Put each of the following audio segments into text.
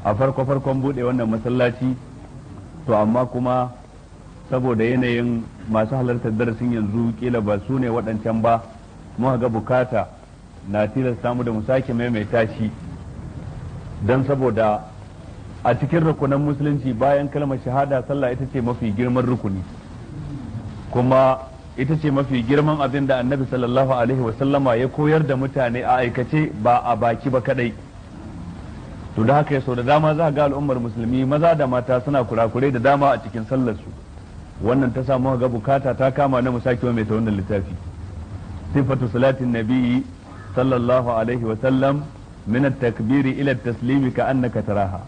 A farko-farkon buɗe wannan masallaci, to amma kuma saboda yanayin masu halartar darasin yanzu kila ba su ne waɗancan ba, muka ga bukata na tilasta mu da mu sake maimaita shi, don saboda a cikin rukunan musulunci bayan kalmar shahada, sallah ita ce mafi girman rukuni, kuma ita ce mafi girman abin da Annabi sallallahu alaihi wasallama ya koyar da mutane a aikace, ba a baki ba kadai. To da haka sau da dama za ga al'ummar musulmi maza da mata suna kurakurai da dama a cikin sallarsu. Wannan ta samu ga bukata ta kama na mu sake mai ta wannan littafi, Sifatu Salatin Nabiyyi Sallallahu Alaihi Wasallam Min At-Takbiri Ila At-Taslimi Ka Annaka Taraha.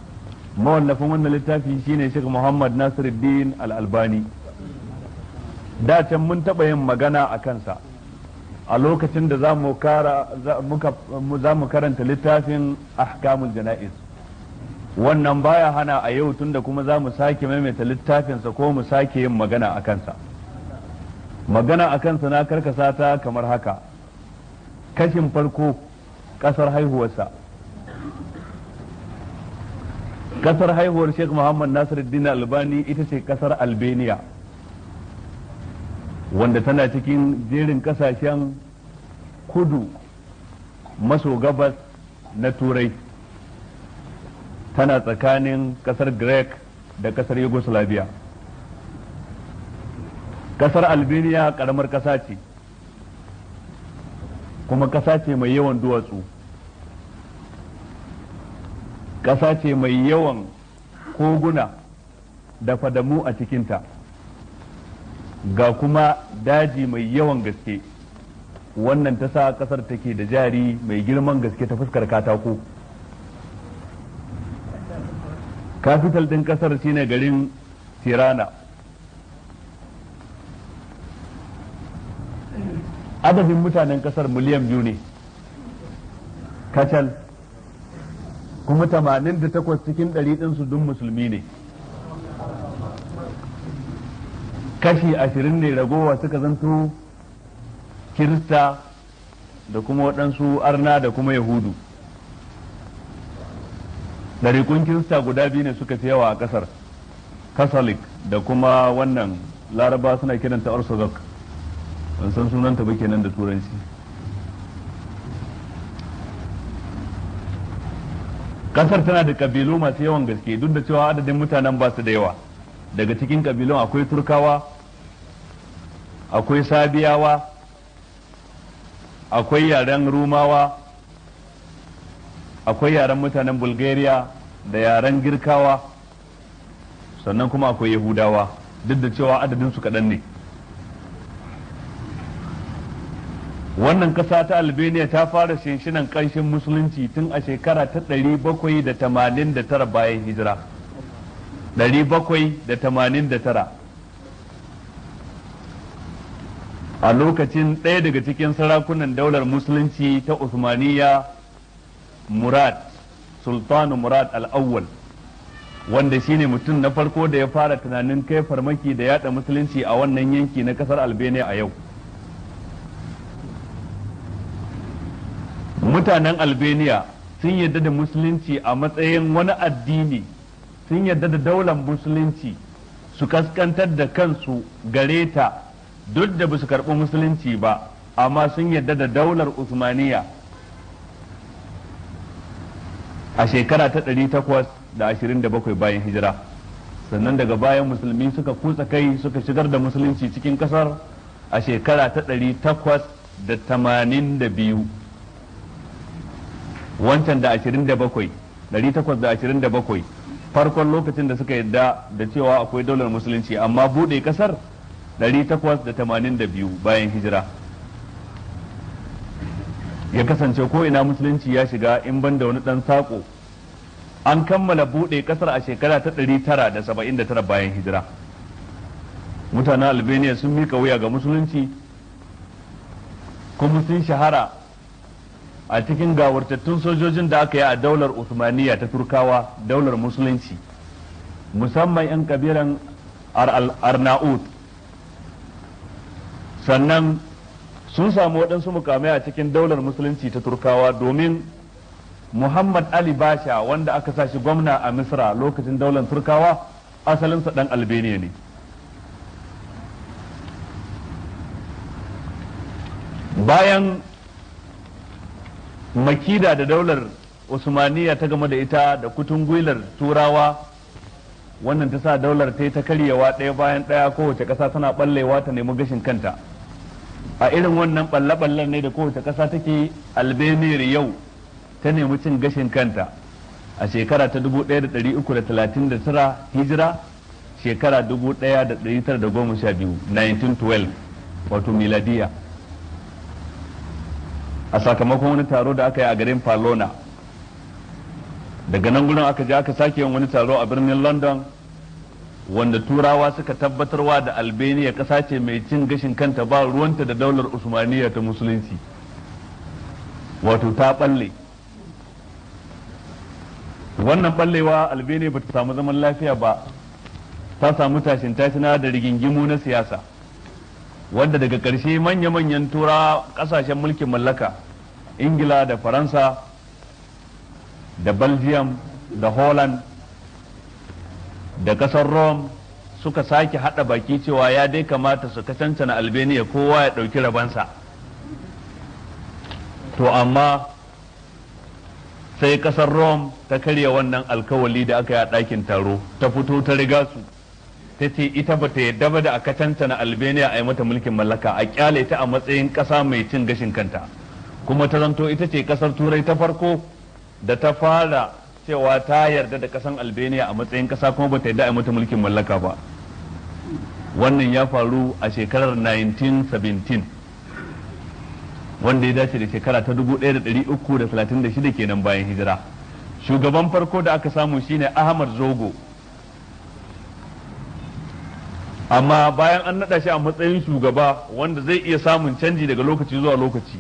Mawallafin wannan littafi shine Sheikh Muhammad Nasiruddin Al-Albani. Da can mun taɓa yin magana a kansa a lokacin da za mu karanta littafin Ahkamul Jana'iz. Wannan baya hana a yau, tunda kuma za mu sake maimaita littafinsa ko mu sake yin magana a kansa. Magana a kansa na karkasa ta kamar haka: kashin farko, kasar haihuwarsa. Kasar haihuwar Sheikh Muhammad Nasiruddin Albani ita ce kasar Albania, wanda tana cikin jerin kasashen kudu maso gabas na Turai, tana tsakanin kasar Greek da kasar Yugoslavia. Kasar Albania karamar kasa ce, kuma kasa ce mai yawan duwatsu, kasa ce mai yawan koguna da fadamu a cikinta, ga kuma daji mai yawan gaske. Wannan ta sa kasar take da jari mai girman gaske ta fuskar katako. Capital din kasar shine garin Tirana. Adadin mutanen kasar miliyan 2 ne kacal, kuma 88% ɗinsu duk musulmi ne. Kashi 20 ne ragowa suka zanto Kirista da kuma waɗansu arna da kuma Yahudu. Ɗariƙun Kirista guda biyu ne suka fi yawa a ƙasar, Catholic da kuma wannan Laraba suna kiranta Orthodox. Ban san sunanta ba kenan da Turanci. Kasar tana da kabilu masu yawan gaske, duk da cewa adadin mutanen ba su da yawa. Daga cikin kabilun akwai Turkawa, akwai Sabiyawa, akwai yaren Rumawa, akwai yaren mutanen Bulgaria da yaren Girkawa, sannan kuma akwai Yahudawa, duk da cewa adadin su kaɗan ne. Wannan ƙasa ta Albania ta fara shinshinan ƙanshin musulunci tun a shekara ta 789 bayan hijira. 789, a lokacin ɗaya daga cikin sarakunan daular musulunci ta Usmaniya, Murad, Sultanu Murad Al-Awwal, wanda shine mutum na farko da ya fara tunanin kai farmaki da yada musulunci a wannan yanki na kasar Albania a yau. Mutanen Albania sun yarda da musulunci a matsayin wani addini, sun yarda da daular musulunci, su kaskantar da kansu gare ta, duk da ba su karɓi musulunci ba, amma sun yarda da daular Usmaniya a shekara ta 827 bayan hijira. Sannan daga bayan musulmi suka kutsa kai suka shigar da musulunci cikin kasar a shekara ta 882. Wancan da 27, 827 farkon lokacin da suka yadda da cewa akwai daular musulunci, amma bude kasar 882 bayan hijira, ya kasance ko ina musulunci ya shiga in ban da wani dan sako. An kammala bude kasar a shekara ta 979 bayan hijira. Mutanen Albania sun mika wuya ga musulunci, kuma sun shahara a cikin gawartattun sojojin da aka yi a daular Usmaniya ta Turkawa, daular musulunci, musamman 'yan kabilan Arnaut. Sannan sun samu waɗansu mukamai a cikin daular musulunci ta Turkawa, domin Muhammad Ali Basha wanda aka sa shi gwamna a Misra lokacin daular Turkawa, asalinsa dan Albania ne. Bayan makida da daular Usmaniya ta game da ita da kutungwilar Turawa, wannan ta sa daular ta yi ta karyewa ɗaya bayan ɗaya, kowace ƙasa tana ɓallewa ta nemi gashin kanta. A irin wannan ɓalle-ɓallen ne da kowace ƙasa take, Albania yau ta nemi cin gashin kanta a shekara ta 1339 hijira, shekara 1912, 1912 wato miladiya, a sakamakon wani taro da aka yi a garin Palona. Daga nan gurin aka je aka sake yin wani taro a birnin London, wanda Turawa suka tabbatarwa da Albania ƙasa ce mai cin gashin kanta, ba ruwanta da daular Usmaniya ta musulunci, wato ta balle. Wannan ballewa Albania ba ta samu zaman lafiya ba, ta samu tashin tashina da rigingimu na siyasa, wanda daga ƙarshe manya-manyan Turawa ƙasashen mulkin mallaka, Ingila da Faransa da Belgium da Holland da ƙasar Rome, suka sake haɗa baki cewa ya dai kamata su kacancana Albania, kowa ya ɗauki rabansa. To amma sai ƙasar Rome ta karya wannan alkawali da aka yi a ɗakin taro, ta fito ta riga su, ta ce ita ba ta yadda ba da aka cancana Albania a yi mata mulkin mallaka, a kyale ta a matsayin ƙasa mai cin gashin kanta. Kuma ta zanto ita ce ƙasar Turai ta farko da ta fara cewa ta yarda da ƙasan Albania a matsayin ƙasa, kuma ba ta yarda a yi mata mulkin mallaka ba. Wannan ya faru a shekarar 1917, wanda ya dace da shekara ta 1336 kenan bayan hijira. Shugaban farko da aka samu shine Ahmad Zogo. Amma bayan an naɗa shi a matsayin shugaba wanda zai iya samun canji daga lokaci zuwa lokaci,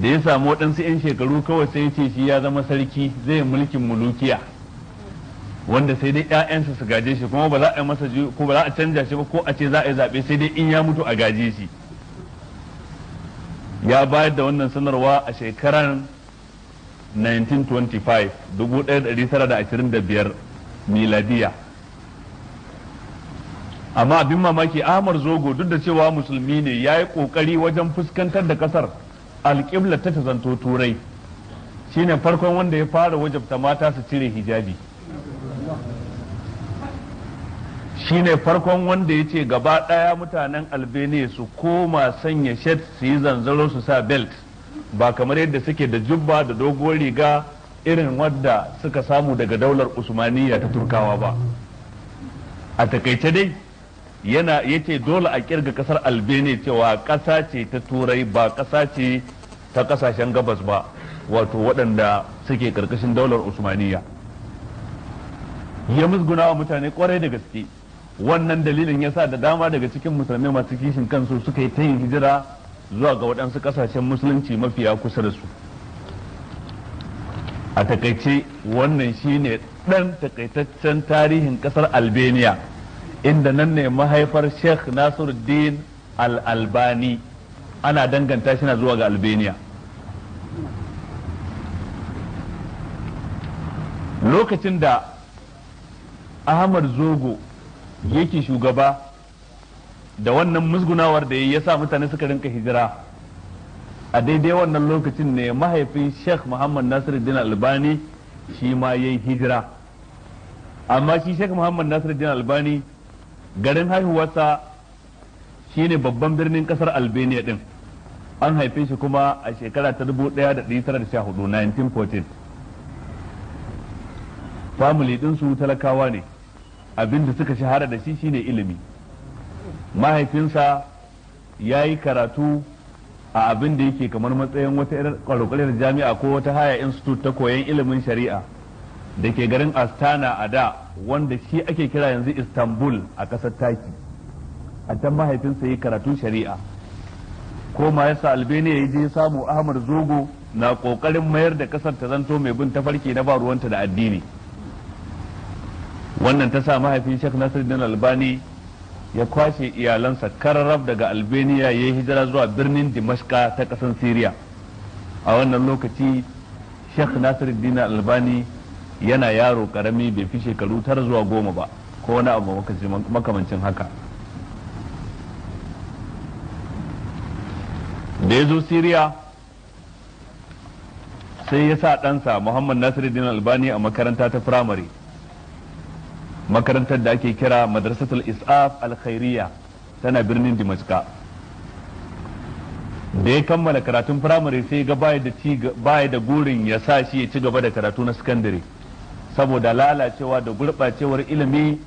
da ya samu waɗansu 'yan shekaru kawai sai ce shi ya zama sarki, zai mulkin mulukiya, wanda sai dai 'ya'yansa su gaje shi, kuma ba za a yi masa ko ba za a canja shi ba, ko a ce za a yi zaɓe, sai dai in ya mutu a gaje shi. Ya bayar da wannan sanarwa a shekarar 1925, 1925 miladiya. Amma abin mamaki, Ahmad Zogo, duk da cewa musulmi ne, ya yi kokari wajen fuskantar da kasar alƙibla ta zanto Turai. Shine farkon wanda ya fara wajabta mata su cire hijabi. Shine farkon wanda ya ce gaba ɗaya mutanen Albania su koma sanya shet, su yi zanzaro, su sa belt, ba kamar yadda suke da jubba da doguwar riga irin wadda suka samu daga daular Usmaniya ta Turkawa ba. A takaice dai, yana yace dole a kirga kasar Albania cewa kasa ce ta Turai, ba kasa ce ta kasashen gabas ba, wato waɗanda suke karkashin daular Usmaniya. Ya musguna wa mutane kwarai da gaske. Wannan dalilin ya sa da dama daga cikin musulmai masu kishin kansu suka yi ta yin hijira zuwa ga waɗansu ƙasashen musulunci mafiya kusa da su. A takaice, wannan shine ɗan takaitaccen tarihin ƙasar Albania, inda nan ne mahaifar Sheikh Nasiruddin Al-Albani. Ana danganta shi na zuwa ga Albania. Lokacin da Ahmad Zogo yake shugaba, da wannan musgunawar da ya sa mutane suka rinka hijira, a daidai wannan lokacin ne mahaifin Sheikh Muhammad Nasiruddin Albani shi ma ya yi hijira. Amma shi Sheikh Muhammad Nasiruddin Albani, garin haihuwarsa shine babban birnin kasar Albania din. An haife shi kuma a shekara ta 1914, 1914. Family ɗinsu talakawa ne. Abinda suka shahara da shi shine ilimi. Mahaifinsa ya yi karatu a abin da yake kamar matsayin wata irin kwarokwaliyar jami'a ko wata higher institute ta koyon ilimin shari'a da ke garin Astana a da, wanda shi ake kira yanzu Istanbul a ƙasar Taki. A can mahaifinsa yi karatu shari'a. Ko ma yasa Albania ya je samu Ahmad Zogo na kokarin mayar da kasar ta zanto mai bin tafarki na ba ruwanta da addini. Wannan ta sa mahaifin Sheikh Nasiruddin Albani ya kwashe iyalansa kararraf daga Albania, ya yi hijira zuwa birnin Dimashka ta ƙasar Syria. A wannan lokaci Sheikh Nasiruddin Albani yana yaro karami, bai fi shekaru 9 zuwa 10 ba ko wani abu makamancin haka. Da ya zo Syria sai ya sa ɗansa Muhammad Nasiruddin Albani a makaranta ta firamare, makarantar da ake kira Madrasatul Is'af Al-Khairiyya, tana birnin Dimashqa. Da ya kammala karatun firamare sai ga baya da gurin ya sa shi ya ci gaba da karatu na sakandare, saboda lalacewa da gurɓacewar ilimi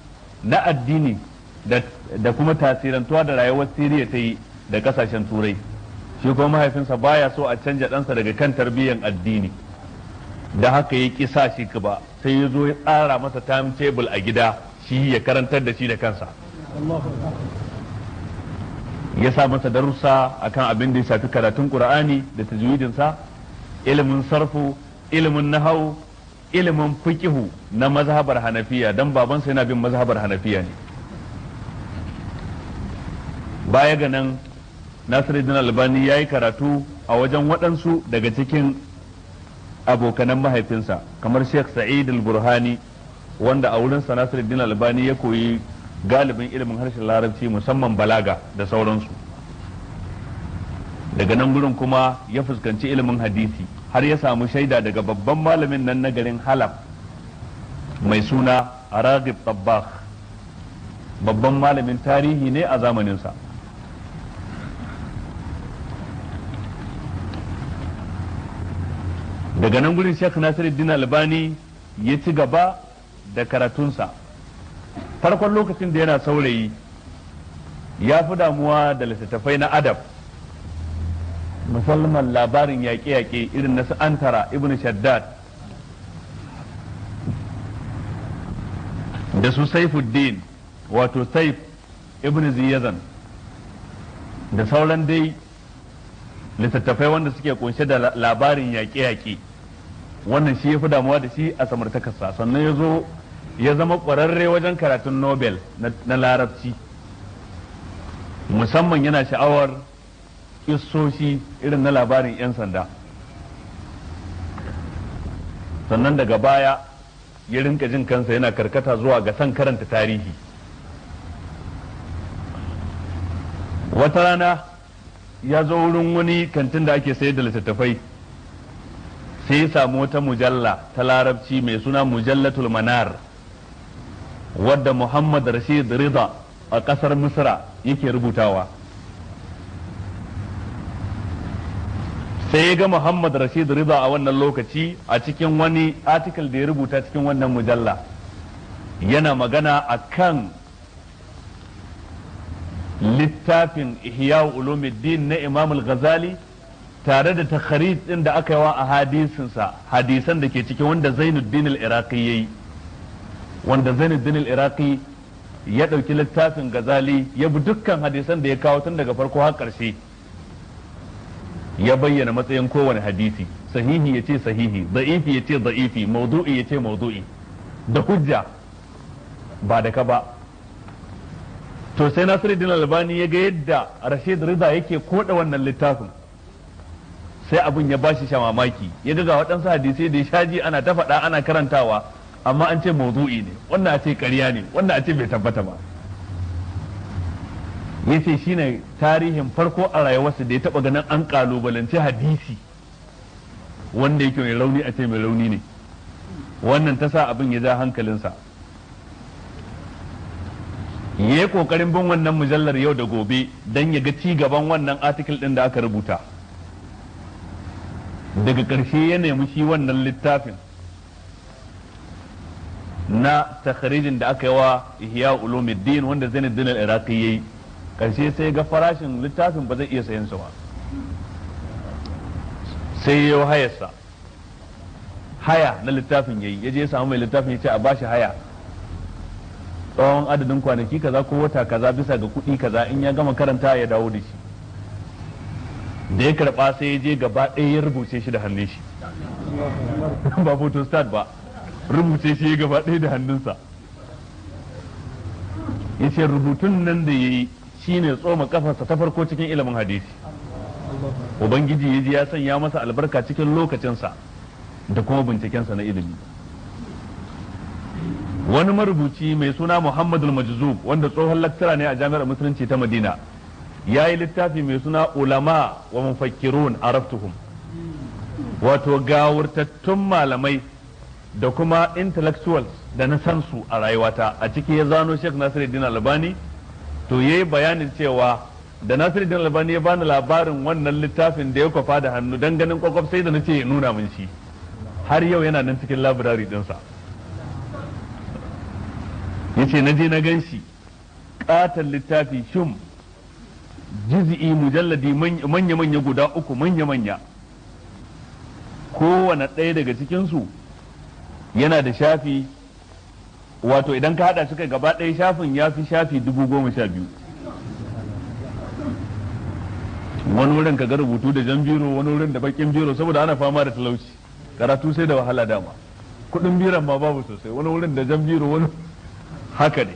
na addini da kuma tasirantuwa da rayuwar Siriya ta yi da kasashen Turai. Shi kuma mahaifinsa baya so a canja ɗansa daga kan tarbiyyar addini, da haka ya ƙi sa shi ba, sai ya zo ya tsara masa timetable a gida, shi ya karantar da shi da kansa. Ya sa masa darussa akan abin da ya shafi karatun Qur'ani da tajwidinsa, ilimin sarfu, ilimin nahau, ilimin fiqihu na mazhabar Hanafiya, dan babansa yana bin mazhabar Hanafiya ne. Baya ga nan, Nasiruddin Albani ya yi karatu a wajen waɗansu daga cikin abokanan mahaifinsa, kamar Sheikh Sa'id al-Burhani, wanda a wurinsa Nasiruddin Albani ya koyi galibin ilimin harshen Larabci, musamman balaga da sauransu. Daga nan gurin kuma ya fuskanci ilimin hadisi, har ya samu shaida daga babban malamin nan na garin Halab mai suna Raghib Tabbakh, babban malamin tarihi ne a zamaninsa. Daga nan gurin Sheikh Nasiruddin Albani ya ci gaba da karatunsa. Farkon lokacin da yana saurayi ya fi damuwa da littattafai na adab, musamman labarin yaƙe-yaƙe irin na su Antara ibn Shaddad da su Saifuddin, wato Saif ibn Ziyazan, da sauran dai littattafai wanda suke kunshe da labarin yaƙe-yaƙe. Wannan shi ya fi damuwa da shi a samartakarsa. Sannan ya zo ya zama ƙwararre wajen karatun Nobel na Larabci, musamman yana sha'awar kissoshi irin na labarin 'yan sanda. Sannan daga baya ya rinka jin kansa yana karkata zuwa ga son karanta tarihi. Wata rana ya zo wurin wani kantin da ake sayar da littattafai, sai ya samu wata mujalla ta Larabci mai suna Mujallatul Manar, wadda Muhammad Rashid Rida a ƙasar Misra yake rubutawa. Sai ya ga Muhammad Rashid Rida a wannan lokaci a cikin wani article da ya rubuta cikin wannan mujalla, yana magana a kan littafin Ihya Ulumuddin na Imam Al-Ghazali, tare da takharij din da aka yi wa a hadisinsa, hadisan da ke cikin wanda Zainuddin Al-Iraqi yayi, wanda Zainuddin Al-Iraqi ya ɗauki littafin Ghazali ya bi dukkan hadisan da ya kawo tun daga farko har ƙarshe, ya bayyana matsayin kowane hadisi, sahihi ya ce sahihi, da'ifi ya ce da'ifi, maudu'i ya ce maudu'i, da hujja ba da ka ba. To sai Nasiruddin Albani ya ga yadda Rashid Rida yake koda wannan littafin, sai abin ya bashi shamamaki. Ya ga waɗansu hadisai da ya shaji ana ta faɗa ana karantawa, amma an ce maudu'i ne, wannan a ce ƙarya ne, wannan a ce bai tabbata ba. Yace shine tarihin farko a rayuwarsa da ya taɓa ganin an ƙalubalance hadisi wanda yake mai rauni a ce mai rauni ne. Wannan ta sa abin ya ja hankalinsa, ya yi kokarin bin wannan mujallar yau da gobe don ya ga ci gaban wannan article din da aka rubuta. Daga ƙarshe ya nemi shi wannan littafin na takharijin da aka yi wa Ihya Ulumuddin wanda Zainuddin Al-Iraqi yayi. Ƙarshe sai ga farashin littafin ba zai iya sayan sa ba, sai ya yi hayarsa, haya na littafin yayi, ya je ya samu mai littafin ya ce a bashi haya tsawon adadin kwanaki kaza ko wata kaza bisa ga kuɗi kaza, in ya gama karanta ya dawo da shi. Da ya karɓa sai ya je gaba ɗaya ya rubuce shi da hannun shi, ba photostat ba, rubuce shi gaba ɗaya da hannunsa. Ya ce rubutun nan da ya yi shi ne tsoma kafarsa ta farko cikin ilimin hadisi. Ubangiji ya ji ya sanya masa albarka cikin lokacinsa. da kuma bincikensa na ilimi. Wani marubuci mai suna Muhammadul Majzub, wanda tsohon laktara ne a Jami'ar Musulunci ta Madina, ya yi littafi mai suna Ulama wa Mufakkirun Araftuhum, wato gawurtattun malamai da kuma intellectuals da na san su a rayuwata. A ciki ya zano Sheikh Nasiruddin Albani. To yayi bayanin cewa da Nasiruddin Albani ya bani labarin wannan littafin da ya kwafa da hannu dan ganin kwakwaf, sai da nace ya nuna min shi. Har yau yana nan cikin labirari dinsa. Yace na je na gan shi, katon littafi shum, juz'i mujalladi manya-manya guda uku, manya-manya, kowane ɗaya daga cikinsu yana da shafi, wato idan ka hada suka gaba ɗaya shafin ya fi shafi 12,000. Wani wurin ka ga rubutu da jan biro, wani wurin da bakin biro, saboda ana fama da talauci, karatu sai da wahala, dama kudin biron ma babu sosai, wani wurin da jan biro, wani haka ne.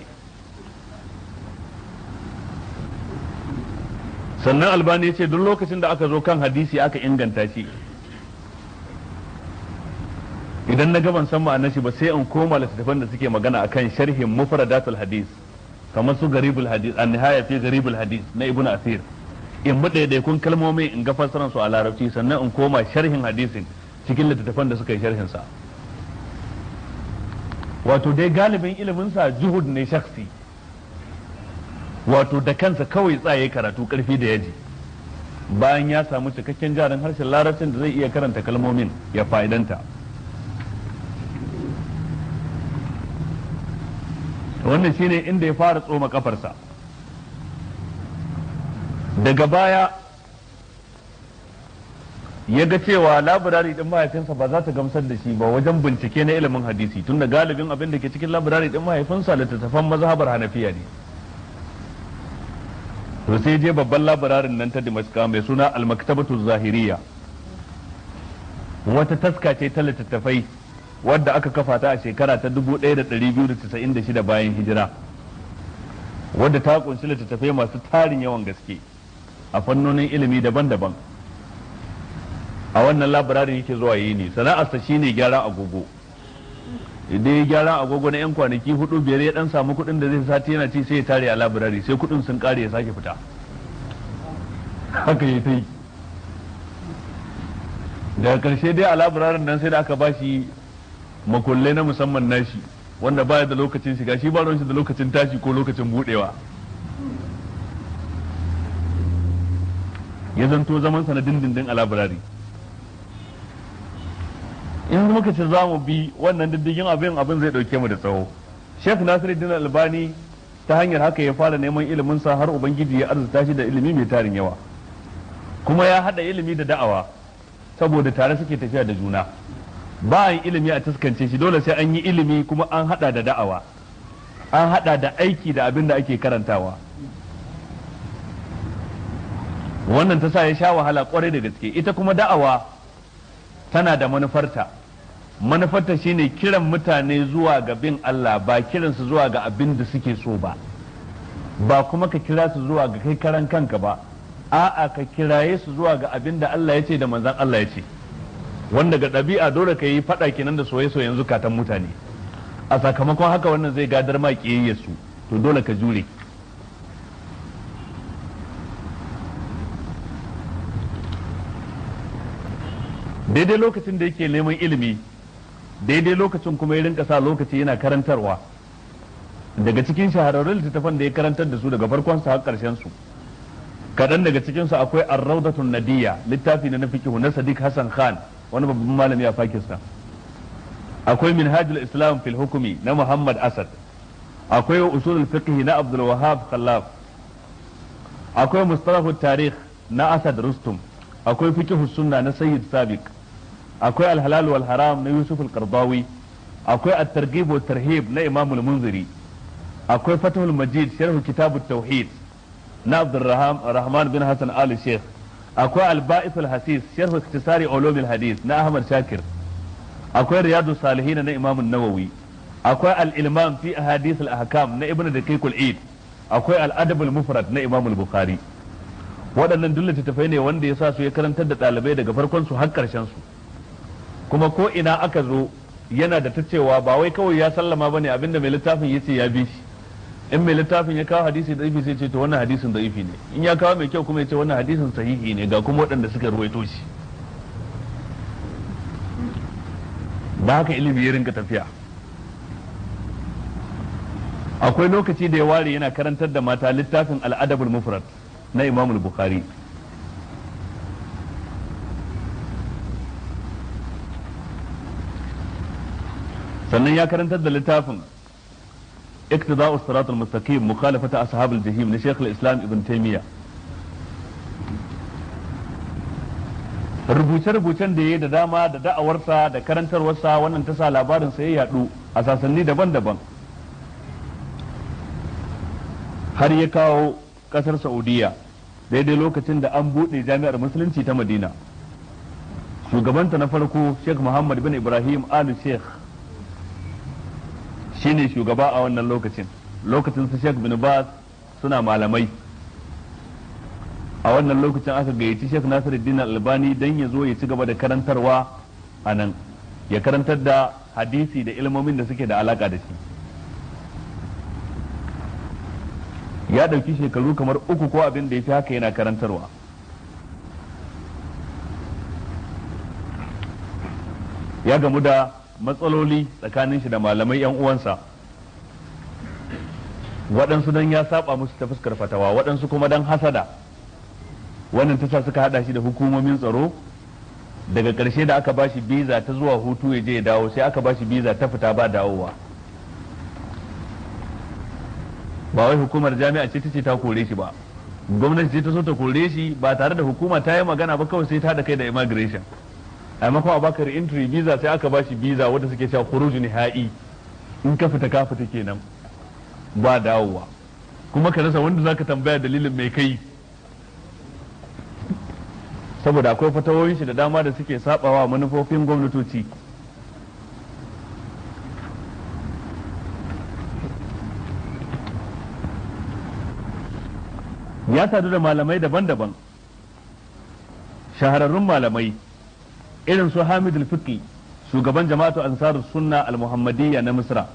Sannan Albani ya ce duk lokacin da aka zo kan hadisi aka inganta shi, idan na gaban san ma'anar shi ba, sai in koma littattafan da suke magana akan sharhin mufradatul hadis, kamar su Garibul Hadis, an Nihaya fi Garibul Hadis na Ibnu Asir, in bi ɗaiɗaikun kalmomi in ga fassaran su a Larabci, sannan in koma sharhin hadisin cikin littattafan da suka yi sharhin sa. Wato dai galibin ilimin sa juhud ne shakhsi, wato da kansa kawai tsaye karatu karfi da yaji, bayan ya samu cikakken jarin harshen Larabcin da zai iya karanta kalmomin ya fa'idanta. Wannan shine inda ya fara tsoma kafarsa. Daga baya ya ga cewa labirari din mahaifinsa ba za ta gamsar da shi ba wajen bincike na ilimin hadisi, tunda galibin abin da ke cikin labirari din mahaifinsa littattafan mazhabar Hanafiya ne. To sai je babban labirarin nan ta Dimashqa mai suna Al-Maktabatu Zahiriya, wata taska ce ta littattafai wadda aka kafa ta a shekara ta 1296 bayan hijira, wadda ta kunshi littattafai masu tarin yawan gaske a fannonin ilimi daban-daban. A wannan labirarin yake zuwa yi ne sana'arsa shine gyaran agogo. Idan ya gyara agogo na 'yan kwanaki 4-5 ya dan samu kuɗin da zai sati yana ci, sai ya tare a labirari, sai kuɗin sun kare ya sake fita. Haka ya ta yi. Daga karshe dai a labirarin nan sai da aka bashi makullai na musamman nashi, wanda baya da lokacin shiga, shi ba ruwan shi da lokacin tashi ko lokacin budewa. Ya zanto zaman sa na dindindin a labirari. In muka ce za mu bi wannan diddigin abin zai dauke mu da tsawo. Sheikh Nasiruddin Albani ta hanyar haka ya fara neman ilimin sa har Ubangiji ya arzuta shi da ilimi mai tarin yawa, kuma ya hada ilimi da da'awa saboda tare suke tafiya da juna. Ba an ilimi a taskance shi, dole sai an yi ilimi kuma an hada da da'awa, an hada da aiki da abin da ake karantawa. Wannan ta sa ya sha wahala kwarai da gaske. Ita kuma da'awa tana da manufarta. Manufarta shine kiran mutane zuwa ga bin Allah, ba kiransu zuwa ga abin da suke so ba, ba kuma ka kira su zuwa ga kai karan kanka ba, a'a ka kiraye su zuwa ga abin da Allah ya ce da manzon Allah ya ce. Wanda ga ɗabi'a dole ka yi faɗa kenan da soye-soyen zukatan mutane. A sakamakon haka wannan zai gadar ma ƙiyayyar su, to dole ka jure. Daidai lokacin da yake neman ilimi, daidai lokacin kuma ya rinka sa lokaci yana karantarwa. Daga cikin shahararrun littattafan da ya karantar da su daga farkon su har ƙarshen su, kaɗan daga cikin su akwai Ar-Rawdatun Nadiyya, littafi na fiqh na Sadiq Hassan Khan, wani babban malami a Pakistan. Akwai Minhajul Islam fil Hukmi na Muhammad Asad, akwai Usulul Fiqh na Abdul Wahhab Khallaf, akwai Mustalahut Tarikh na Asad Rustum, akwai Fiqh Sunna na Sayyid Sabiq, akwai Al-Halal wal Haram na Yusuf Al-Qardawi, akwai At-Targhib wa Tarhib na Imam Al-Munziri, akwai Fathul Majid sharh Kitab At-Tauhid na Abdurrahman bin Hassan Ali Sheikh, akwai Al-Ba'ith Al-Hasis sharh Ikhtisari Ulum Al-Hadith na Ahmad Shakir, akwai Riyadu Salihin na Imam An-Nawawi, akwai Al-Ilmam fi Ahadith Al-Ahkam na Ibn Daqiq Al-Eid, akwai Al-Adab Al-Mufrad na Imam Al-Bukhari. Waɗannan duk littattafai ne wanda ya sa su ya karantar da ɗalibai daga farkon su har ƙarshen su. Kuma ko ina aka zo yana da ta cewa, ba wai kawai ya sallama bane abinda mai littafin yace ya bi shi. In mai littafin ya kawo hadisi da'ifi sai ce to wannan hadisin da'ifi ne, in ya kawo mai kyau kuma ya ce wannan hadisin sahihi ne, ga kuma waɗanda suka ruwaito shi. Da haka ilimi ya rinka tafiya. Akwai lokaci da ya ware yana karantar da mata littafin al'adabul mufrad na Imam Bukhari. Sannan ya karantar da littafin Iqtida'us Siratal Mustaqim Mukhalafata Ashabil Jahim na Sheikh al-Islam Ibn Taymiyyah. Rubuce-rubucen da ya yi da dama da da'awarsa da karantarwarsa, wannan ta sa labarin sa ya yadu a sasanni daban-daban, har ya kawo kasar Saudiya daidai lokacin da an buɗe jami'ar musulunci ta Madina. Shugabanta na farko, Sheikh Muhammad bin Ibrahim Al Sheikh, shine shugaba a wannan lokacin. Lokacin su Sheikh bin Baz suna malamai. A wannan lokacin aka gayyaci Sheikh Nasiruddin Albani dan ya zo ya ci gaba da karantarwa a nan, ya karantar da hadisi da ilmomin da suke da alaka da shi. Ya ɗauki shekaru kamar 3 ko abin da ya fi haka yana karantarwa. Ya gamu da matsaloli tsakanin shi da malamai yan uwansa, waɗansu don ya saba musu ta fuskar fatawa, waɗansu kuma don hasada. Wannan ta sa suka hada shi da hukumomin tsaro. Daga ƙarshe da aka bashi biza ta zuwa hutu ya je ya dawo, sai aka bashi biza ta fita ba dawowa. Ba wai hukumar jami'a ce ta ce ta kore shi ba, gwamnati ce ta so ta kore shi ba tare da hukuma ta yi magana ba, kawai sai ta haɗa kai da immigration. A maimakon a baka re-entry visa, sai aka bashi visa wanda suke cewa khuruj nihai, in ka fita ka fita kenan ba dawowa, kuma ka rasa wanda zaka tambaya dalilin mai kai, saboda akwai fatawoyin shi da dama da suke sabawa manufofin gwamnatoci. Ya sadu da malamai daban-daban, shahararrun malamai irin su Hamid al-Fiqi, shugaban jama'atu Ansarus Sunna al-Muhammadiyya na Misra,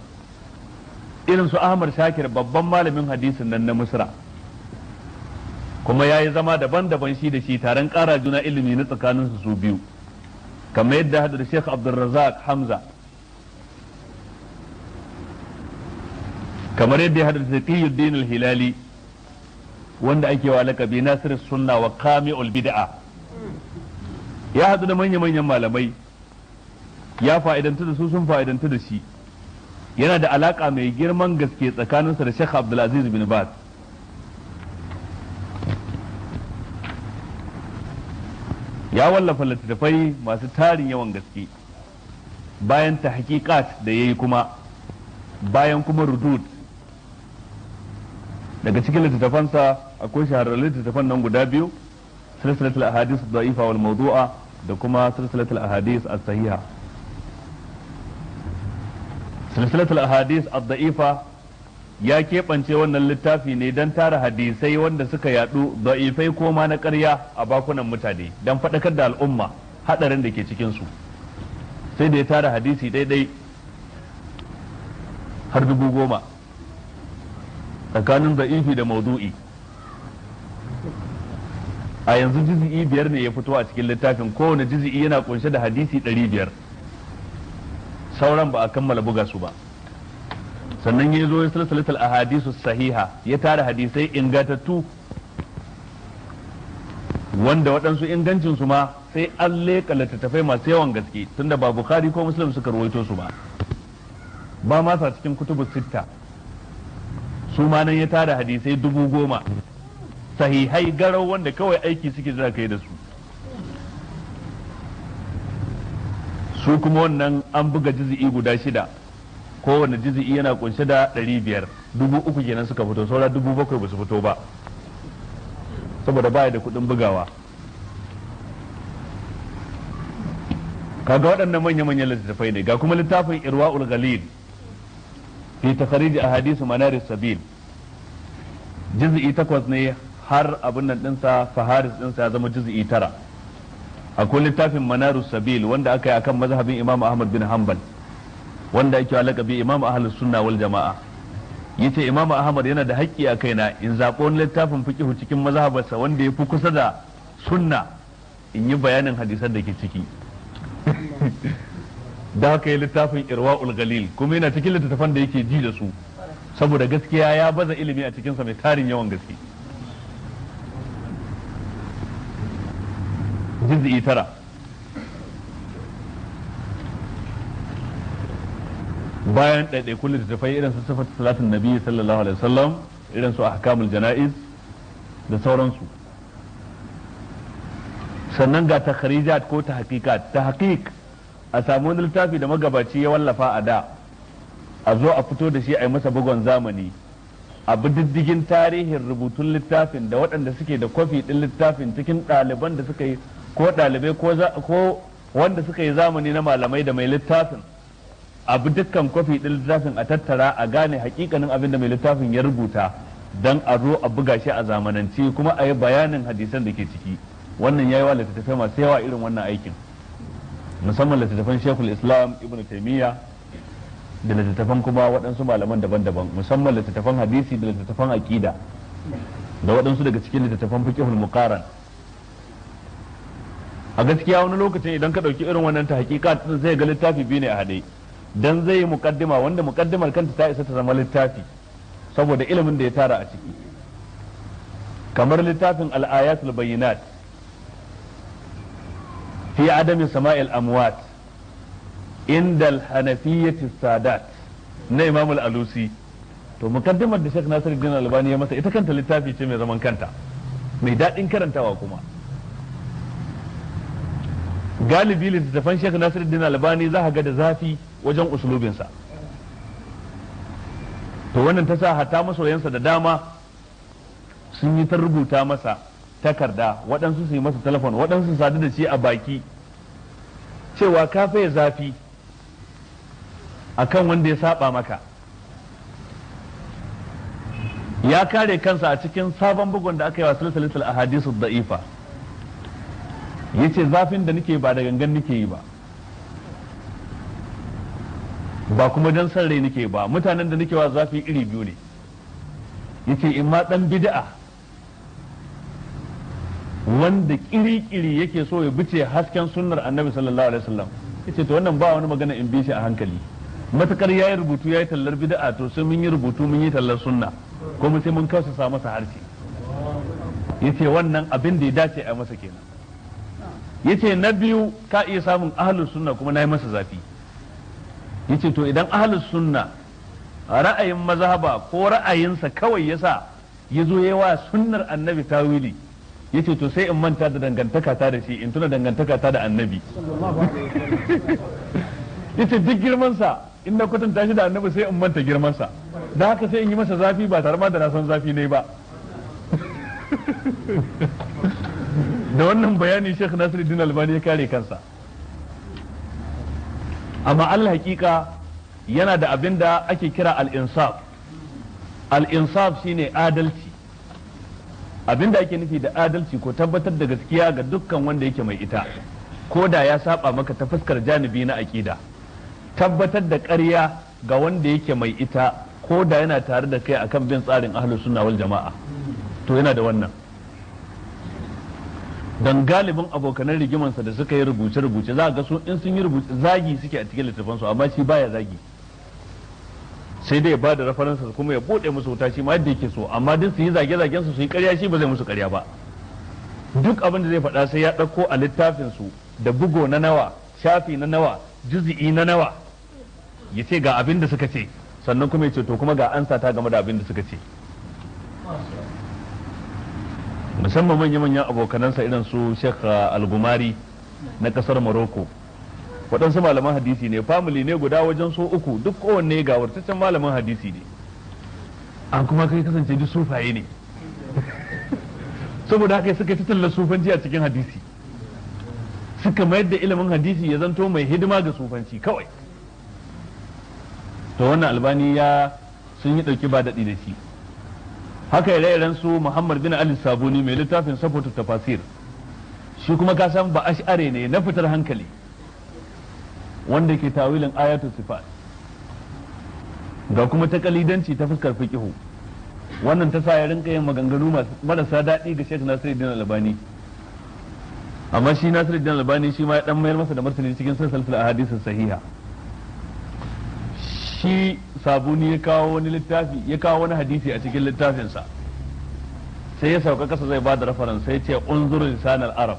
irin su Ahmad Shakir, babban malamin hadisin nan na Misra, kuma ya yi zama daban-daban shi da shi taron ƙara juna ilimi na tsakaninsu su biyu, kamar yadda hadu da Sheikh Abdulrazak Hamza, kamar yadda ya hadu da Taqiyuddin al-Hilali, wanda ake wa lakabi Nasir Sunna wa Qami'ul Bid'a. Ya hadu da manya-manyan malamai, ya fa'idantu da su, sun fa'idantu da shi. Yana da alaka mai girman gaske tsakaninsa da Sheikh Abdulaziz bin Baz. Ya wallafa littattafai masu tarin yawan gaske bayan tahqiqat da yayi, kuma bayan kuma rudud. Daga cikin littattafansa akwai shahararrun littattafan nan guda biyu, silsilatul ahadith da'ifa wal mawdu'a da kuma silsilatul ahadith as-sahiha. Silsilatul ahadith ad-da'ifa ya keɓance wannan littafi ne don tara hadisai wanda suka yadu da'ifai ko ma na ƙarya a bakunan mutane, don faɗakar da al'umma haɗarin da ke cikinsu. Sai da ya tara hadisi daidai har 10,000 tsakanin da'ifi da maudu'i. A yanzu jizi'i 5 ne ya fito a cikin littafin, kowane jizi'i yana kunshe da hadisi 500, sauran ba a kammala buga su ba. Sannan ya zo ya silsilatul ahadisu sahiha, ya tara hadisai ingantattu wanda waɗansu ingancin su ma sai an leƙa littattafai masu yawan gaske, tunda ba Bukhari ko Muslim suka rawaito su ba, ba ma sa cikin kutubu sitta. Su ma nan ya tara hadisai 10,000 sahihai garau, wanda kawai aiki suke jira kai da su. Su kuma wannan an buga jizi'i guda 6, kowane jizi'i yana kunshe da 500, 3,000 kenan suka fito, saura 7,000 ba su fito ba saboda baya da kuɗin bugawa. Kaga waɗannan manya-manyan littattafai ne. Ga kuma littafin Irwa'ul Ghalil fi takhrij ahadith manar sabil, juz'i 8 ne, har abin nan dinsa faharis dinsa ya zama juz'i 9. Akwai littafin Manarus Sabil wanda aka yi akan mazhabin Imam Ahmad bin Hanbal, wanda ake wa lakabi Imam Ahlus Sunna wal Jama'a. Yace Imam Ahmad yana da haƙƙi a kaina in zaɓo wani littafin fiqh cikin mazhabarsa wanda ya fi kusa da sunna in yi bayanin hadisan da ke ciki. Da haka yi littafin Irwa'ul Galil, kuma yana cikin littattafan da yake ji da su, saboda gaskiya ya baza ilimi a cikinsa mai tarin yawan gaske. Juz'i 9. Bayan ɗaiɗaikun littattafai irin su sifatu salatin nabi sallallahu alaihi wasallam, irin su ahkamul jana'iz da sauransu. Sannan ga takharijat ko tahqiqat. Tahqiq, a samu wani littafi da magabaci ya wallafa a da, a zo a fito da shi a yi masa bugon zamani, a bi diddigin tarihin rubutun littafin da waɗanda suke da kwafi ɗin littafin cikin ɗaliban da suka yi ko ɗalibai ko wanda suka yi zamani na malamai da mai littafin, a bi dukkan kwafi ɗin littafin a tattara a gane hakikanin abin da mai littafin ya rubuta, don a zo a buga shi a zamanance kuma a yi bayanin hadisan da ke ciki. Wannan ya yi wa littattafai masu yawa irin wannan aikin, musamman littattafan Shekul Islam Ibn Taimiyya da littattafan kuma waɗansu malaman daban-daban, musamman littattafan hadisi da littattafan aƙida da waɗansu daga cikin littattafan fiqhul muqaran. A gaskiya wani lokacin idan ka ɗauki irin wannan ta hakika zai ga littafi biyu ne a haɗe, dan zai yi muqaddima wanda muqaddimar kanta ta isa ta zama littafi saboda ilimin da ya tara a ciki, kamar littafin al-ayatul bayyinat fi adami sama'il amwat inda al-hanafiyyati sadat na Imam al-Alusi. To mukaddimar da Sheikh Nasiruddin Albani ya masa ita kanta littafi ce mai zaman kanta, mai daɗin karantawa. Kuma galibi littattafan Sheikh Nasiruddin Albani za ka ga da zafi wajen usulubinsa. To wannan ta sa hatta masoyansa da dama sun yi ta rubuta masa takarda, waɗansu su yi masa telefon, waɗansu su sadu da shi a baki cewa ka faye zafi akan wanda ya saba maka. Ya kare kansa a cikin sabon bugun da aka yi wa silsilatul ahadisu da'ifa, yace zafin da nake ba da gangan nake yi ba, ba kuma dan san rai nake ba, mutanen da nake wa zafi iri biyu ne. Yace in ma dan bid'a wanda kiri-kiri yake so ya bice hasken sunnar annabi sallallahu alaihi wasallam, yace to wannan ba wani magana in bi shi a hankali, matakar yayi rubutu yayi tallar bid'a to sai mun yi rubutu mun yi tallar sunna, kuma sai mun kausa masa harshe. Yace wannan abin da ya dace a masa kenan. Yace na biyu ka iya samun ahlus sunna kuma nayi masa zafi. Yace to idan ahlus sunna ra'ayin mazhaba ko ra'ayinsa kawai yasa yazo yayi wa sunnar annabi tawili, yace to sai in manta da dangantaka ta da shi in tuna dangantaka ta da annabi. Yace duk girman sa in na kwatanta shi da annabi sai in manta girman sa, da haka sai in yi masa zafi ba tare ma da na san zafi ne ba. Da wannan bayani Sheikh Nasiruddin Albani ya kare kansa. Amma Allah hakika yana da abin da ake kira al-insaf. Al-insaf shine adalci. Abin da ake nufi da adalci ko tabbatar da gaskiya ga dukkan wanda yake mai ita, ko da ya saba maka ta fuskar janibi na aƙida. Tabbatar da ƙarya ga wanda yake mai ita, ko da yana tare da kai akan bin tsarin ahlus sunna wal jama'a, to yana da wannan. Dan galibin abokanan rigimansa da suka yi rubuce-rubuce za ga su in sun yi rubuce zagi suke a cikin littafansu, amma shi baya zagi, sai dai ya ba da references kuma ya bude musu wuta shi ma yadda yake so, amma duk su yi zage-zagen su su yi ƙarya shi ba zai musu ƙarya ba. Duk abin da zai faɗa sai ya ɗauko a littafin su da bugo na nawa, shafi na nawa, juzi'i na nawa, ya ce ga abin da suka ce, sannan kuma ya ce to kuma ga ansa ta game da abin da suka ce. Musamman manya-manyan abokanansa irin su Sheikh Al-Gumari na kasar Morocco, waɗansu malaman hadisi ne, family ne guda wajen so uku, duk kowanne ga wartaccen malamin hadisi ne, an kuma kai kasance duk sufaye ne. Saboda haka suka ta tallar sufanci a cikin hadisi, suka mayar da ilimin hadisi ya zanto mai hidima ga sufanci kawai. To wannan Albani ya sun yi ɗauki ba daɗi da shi. Haka ire-iren su Muhammad bin Ali Sabuni mai littafin Safatu Tafasir, Shi kuma ka san ba ash'are ne na fitar hankali wanda ke tawilin ayatu sifat, ga kuma ta kalidanci ta fuskar fiqihu. Wannan ta sa ya rinka yin maganganu marasa daɗi ga Sheikh Nasiruddin Albani, amma shi Nasiruddin Albani shi ma ya dan mayar masa da martani cikin silsilatul ahadith sahiha. Shi Sabuni ya kawo wani littafi, ya kawo wani hadisi a cikin littafinsa, sai ya sauka kasa zai ba da reference, sai ya ce unzur lisan al-arab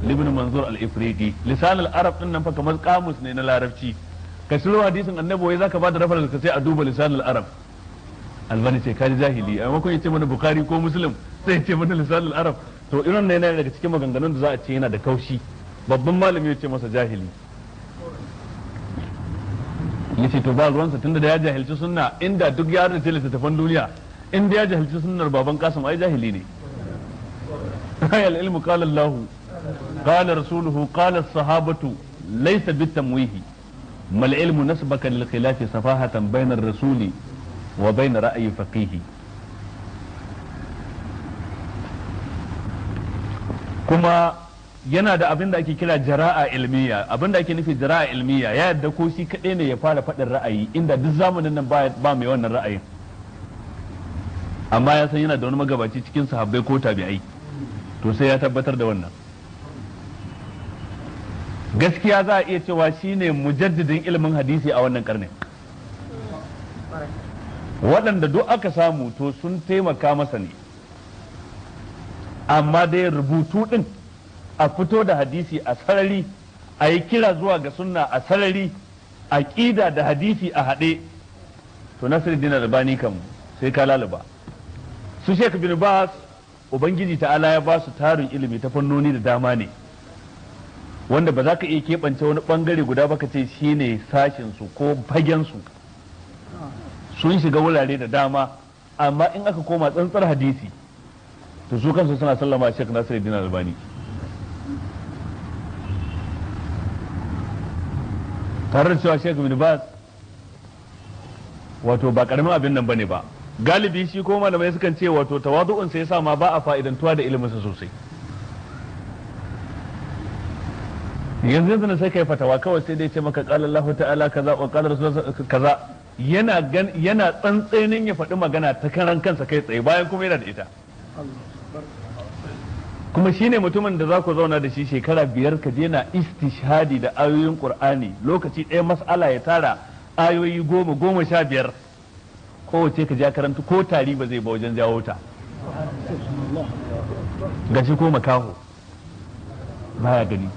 ibn Manzur al-Ifriqi. Lisan al-arab din nan fa kamar kamus ne na larabci. Ka shiro hadisin annabi wai zaka ba da reference ka sai a duba lisan al-arab. Albani ce kaji jahili, a maimakon ya ce mana Bukhari ko Muslim sai ya ce mana lisan al-arab. To irin ne yana daga cikin maganganun da za a ce yana da kaushi. Babban malami ya ce masa jahili, yace to ba ruwansa tunda da ya jahilci sunna, inda duk ya rubuta littattafan duniya, inda ya jahilci sunnar baban Kasim ai jahili ne. Ayal ilmu qala Allah qala rasuluhu qala as-sahabatu laysa bitamwihi mal ilmu nasbaka lil khilafi safahatan bayna ar-rasuli wa bayna ra'yi faqihi. Kuma yana da abin da ake kira jara'a ilmiya. Abin da ake nufi jara'a ilmiya, ya yadda ko shi kaɗai ne ya fara faɗin ra'ayi, inda duk zamanin nan ba mai wannan ra'ayin, amma ya san yana da wani magabaci cikin sahabbai ko tabi'ai, to sai ya tabbatar da wannan. Gaskiya za a iya cewa shine mujaddidin ilimin hadisi a wannan karnin. Waɗanda duk aka samu to sun taimaka masa ne, amma dai rubutu ɗin a fito da hadisi a sarari, a yi kira zuwa ga sunna a sarari, a ƙida da hadisi a haɗe, to Nasiruddin Albani kam sai ka laluba. Su Sheikh bin Bas, Ubangiji ta'ala ya ba su tarin ilimi ta fannoni da dama ne, wanda ba za ka iya keɓance wani ɓangare guda ba ka ce shi ne sashinsu ko fagensu. Sun shiga wurare da dama, amma in aka koma tsantsar hadisi to su kansu suna sallama Sheikh Nasiruddin Albani. Tare da cewa Sheikh bin Baz wato ba karamin abin nan bane ba, galibi shi ko malamai sukan ce wato tawadu'un sai yasa ma ba a fa'idantuwa da ilimin sa sosai. Yanzu yanzu sai kai fatawa kawai sai dai ce maka qala Allahu ta'ala kaza wa qala rasulullah kaza, yana yana tsantsenin ya faɗi magana ta karan kansa kai tsaye, bayan kuma yana da ita. Kuma shine mutumin da za ku zauna da shi shekara 5 ka je na istishhadi da ayoyin Qur'ani, lokaci ɗaya mas'ala ya tara ayoyi 10, 10, 15, kowace ka ja karanta ko tari ba zai ba wajen jawo ta. Gashi ko makaho baya gani,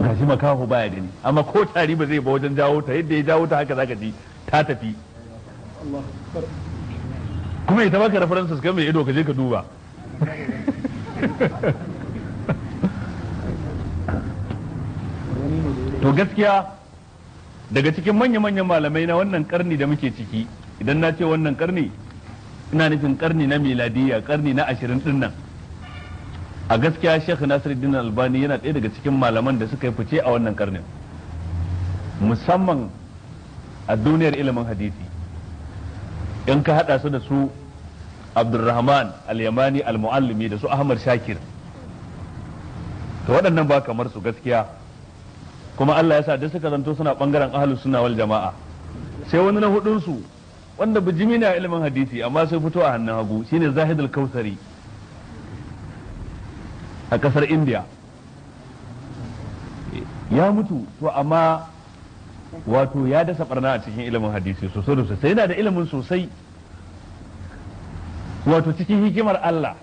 gashi makaho baya gani, amma ko tari ba zai ba wajen jawo ta, yadda ya jawo ta haka zaka ji ta tafi. Kuma ita baka references kan mai ido ka je ka duba. To gaskiya daga cikin manya-manyan malamai na wannan karni da muke ciki, idan na ce wannan karni ina nufin karni na miladiya, karni na 20 din nan, a gaskiya Sheikh Nasiruddin Albani yana ɗaya daga cikin malaman da suka yi fice a wannan karnin, musamman a duniyar ilimin hadisi. In ka hada su da su Abdurrahman Al-Yamani Al-Muallimi da su Ahmad Shakir, to waɗannan ba kamar su gaskiya. Kuma Allah ya sa duk suka zanto suna bangaren ahlus sunna wal jama'a. Sai wani na hudun su wanda bijimi ne a ilimin hadisi amma sai fito a hannun hagu, shine Zahid Al-Kautsari a kasar India. Ya mutu to amma wato ya dasa barna a cikin ilimin hadisi sosai da sosai, yana da ilimin sosai. Wato cikin hikimar Allah,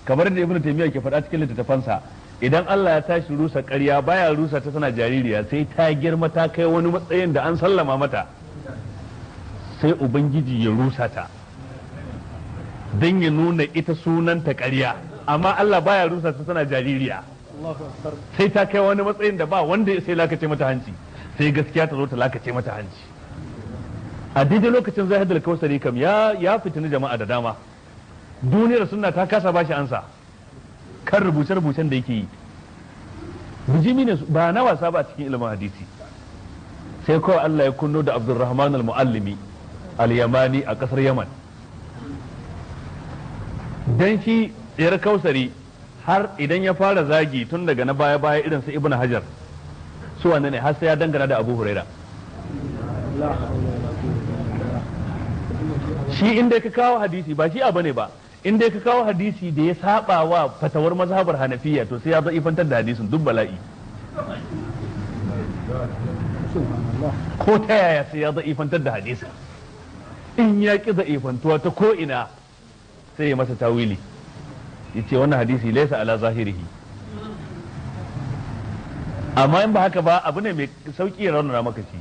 kamar da Ibn Taymiyyah ke faɗa cikin littattafansa, idan Allah ya tashi rusa ƙarya baya rusa ta tana jaririya, sai ta girma ta kai wani matsayin da an sallama mata, sai Ubangiji ya rusa ta don ya nuna ita sunanta ƙarya. Amma Allah baya rusa ta tana jaririya, sai ta kai wani matsayin da ba wanda sai lakace mata hanci, sai gaskiya ta zo ta lakace mata hanci. A daidai lokacin Zahid Al-Kautsari kam ya fitini jama'a da dama. Duniyar sunna ta kasa bashi ansa kan rubuce-rubucen da yake yi. Bijimi ne ba na wasa ba a cikin ilimin hadisi. Sai kawai Allah ya kunno da Abdurrahman Al-Muallimi Al-Yamani a kasar Yaman. Dan shi tsayar Kausari har idan ya fara zagi tun daga na baya baya irin su Ibn Hajar su wanne ne har sai ya dangana da Abu Huraira. Shi inda ka kawo hadisi ba shi abu ne ba, inda ka kawo hadisi da ya saba wa fatawar mazhabar Hanafiya to sai ya za'ifantar da hadisin duk bala'i. Ko ta yaya sai ya za'ifantar da hadisin. In ya ki za'ifantuwa ta ko ina sai ya masa tawili, ya ce wannan hadisi laisa ala zahirihi. Amma in ba haka ba abu ne mai sauki ya raunana maka shi.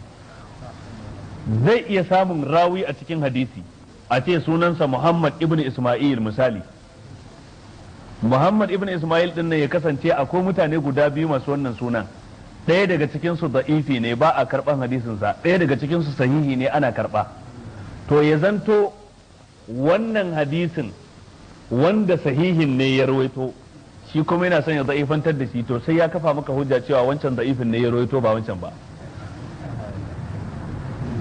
Zai iya samun rawi a cikin hadisi a ce sunansa Muhammad ibn Ismail misali. Muhammad ibn Ismail din nan ya kasance akwai mutane guda biyu masu wannan sunan, ɗaya daga cikin su da'ifi ne ba a karɓan hadisinsa, ɗaya daga cikin su sahihi ne ana karɓa. To ya zanto wannan hadisin wanda sahihin ne ya rawaito shi kuma yana son ya da'ifantar da shi, to sai ya kafa maka hujja cewa wancan da'ifin ne ya rawaito ba wancan ba.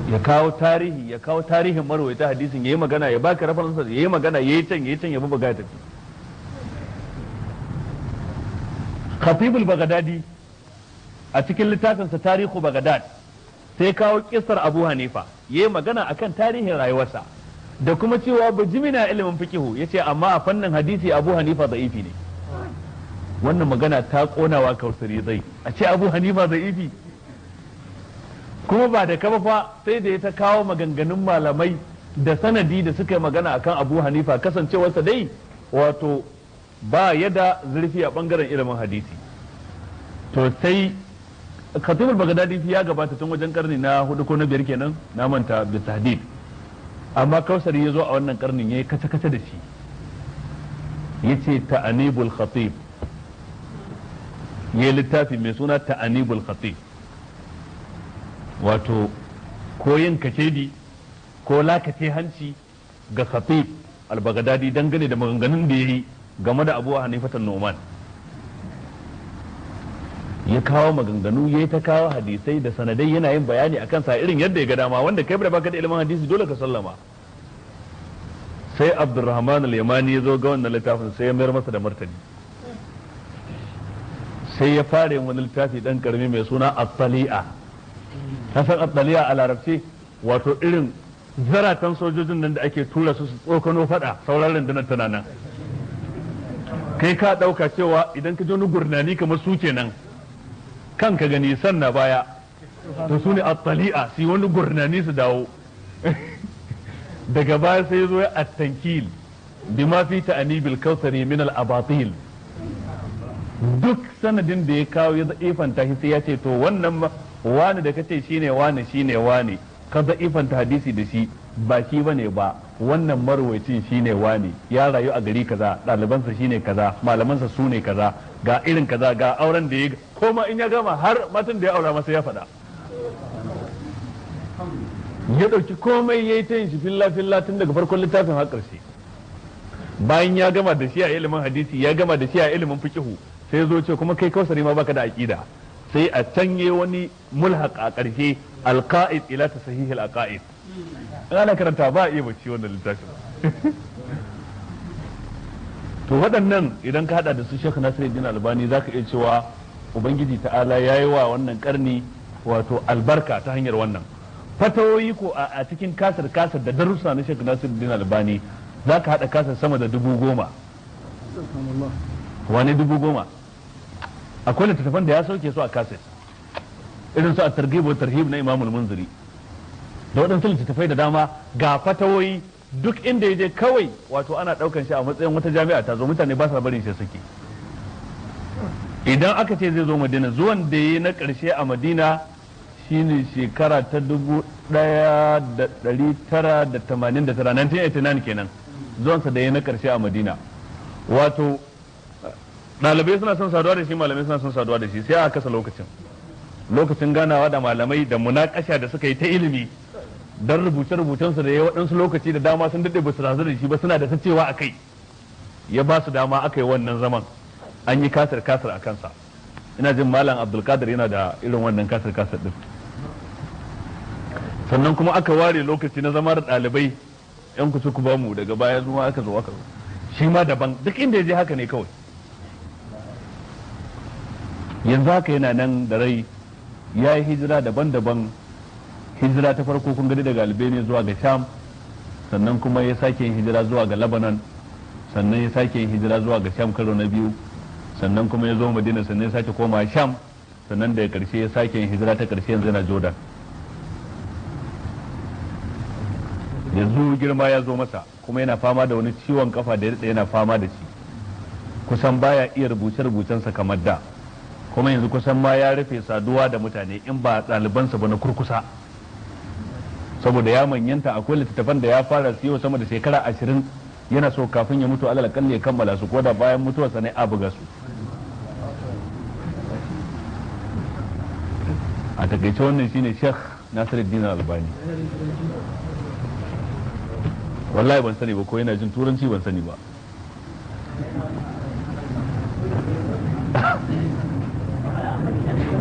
Ya kawo tarihi, ya kawo tarihin marwaita hadisin, yayi magana, ya baka reference, yayi magana, yayi can, yayi can, ya buga tafi. Khatib al-Baghdadi a cikin littafinsa Tarihu Baghdad sai kawo kissar Abu Hanifa, yayi magana akan tarihin rayuwarsa da kuma cewa bijimina ilimin fiqihu, yace amma a fannin hadisi Abu Hanifa da'ifi ne. Wannan magana ta konawa Kausari zai a ce Abu Hanifa da'ifi, kuma ba da kaba fa sai da ya ta kawo maganganun malamai da sanadi da suka yi magana akan Abu Hanifa, kasancewarsa dai wato ba ya da zurfi a bangaren ilimin hadisi. To sai Khatib al-Baghdadi ya gabata tun wajen karni na 4 ko na 5 kenan, na manta bi tahdid, amma Kausari ya zo a wannan karnin yayi kace kace da shi, yace Ta'anibul Khatib, yayi littafi mai suna Ta'anibul Khatib, wato ko yin kacedi ko lakace hanci ga Khatib al-Baghdadi dangane da maganganun da yayi game da Abu Hanifa Nu'man. Ya kawo maganganu, yayi ta kawo hadisai da sanadai, yana yin bayani akan sa irin yadda ya ga dama, wanda kai da baka da ilimin hadisi dole ka sallama. Sai Abdurrahman al-Yamani ya zo ga wannan littafin sai ya mayar masa da martani, sai ya fara yin wani littafi dan karami mai suna At-Tali'a. Hasan At-Tali'a a larabci wato irin zaratan sojojin nan da ake tura su su tsokano fada, sauran rundunar tana nan. Kai ka dauka cewa idan ka ji wani gurnani kamar su kenan kanka gani sanna baya, to su ne At-Tali'a, su yi wani gurnani su dawo. Daga baya sai zo ya at-tankil bima fi ta'anibil Kautsari min al-abatil. Duk sanadin da ya kawo ya za'ifanta shi sai ya ce to wannan wani da kace shine wani shine wani, ka za'ifanta hadisi da shi ba shi bane ba, wannan marwacin shine wani, ya rayu a gari kaza, ɗalibansa shine kaza, malamansa su ne kaza, ga irin kaza, ga auren da ya koma in ya gama har matan da ya aura masa ya faɗa. Ya ɗauki komai ya yi ta yin shi filla filla tun daga farkon littafin har ƙarshe. Bayan ya gama da shi a ilimin hadisi, ya gama da shi a ilimin fiqihu, sai zo ce kuma kai Kausari ma baka da aqida. Sai a canye wani mulhaq a ƙarshe, alqa'id ila tasahih al-aqaid. Ana karanta ba a iya bacci wannan littafin. To waɗannan idan ka hada da su Sheikh Nasiruddin Albani zaka iya cewa Ubangiji ta'ala yayi wa wannan karni wato albarka ta hanyar wannan fatawoyi. Ko a cikin kasar kasar da darussa na Sheikh Nasiruddin Albani zaka hada kasar sama da 10,000. Wani 10,000? Akwai littattafan da ya sauke su a kaset, irin su a targhib wa tarhib na Imam al-Munziri da waɗansu littattafai da dama. Ga fatawoyi duk inda ya je kawai wato ana ɗaukan shi a matsayin wata jami'a ta zo, mutane ba sa barin shi suke. Idan aka ce zai zo Madina, zuwan da ya na ƙarshe a Madina shine shekara ta 1989, 1989 kenan zuwansa da ya na ƙarshe a Madina. Wato ɗalibai suna son saduwa da shi, malamai suna son saduwa da shi, sai aka kasa lokacin ganawa da malamai da munakasha da suka yi ta ilimi don rubuce-rubucensu da ya waɗansu lokaci da dama sun daɗe ba su razu da shi ba, suna da ta cewa a kai, ya ba su dama aka yi wannan zaman, an yi kasar kasar a kansa. Ina jin Malam Abdulkadir yana da irin wannan kasar kasar din. Sannan kuma aka ware lokaci na zama da ɗalibai yan kuci ku bamu, daga baya zuwa aka zo aka zo. Shi ma daban, duk inda ya je haka ne kawai. Yanzu haka yana nan da rai, ya yi hijira daban-daban. Hijira ta farko kun gani daga Albania zuwa ga Sham, sannan kuma ya sake yin hijira zuwa ga Lebanon, sannan ya sake yin hijira zuwa ga Sham karo na biyu, sannan kuma ya zo Madina, sannan ya sake koma Sham, sannan daga karshe ya sake yin hijira ta karshe, yanzu yana Jordan. Yanzu girma ya zo masa, kuma yana fama da wani ciwon kafa da ya daɗe yana fama da shi, kusan baya iya rubuce-rubucensa kamar da. Kuma yanzu kusan ma ya rufe saduwa da mutane in ba ɗalibansa ba na kurkusa, saboda ya manyanta. Akwai littattafan da ya fara siyo sama da shekara 20, yana so kafin ya mutu alal kalli ya kammala su, ko da bayan mutuwarsa ne a buga su. A takaice wannan shine Sheikh Nasiruddin Albani. Wallahi ban sani ba ko yana jin turanci, ban sani ba.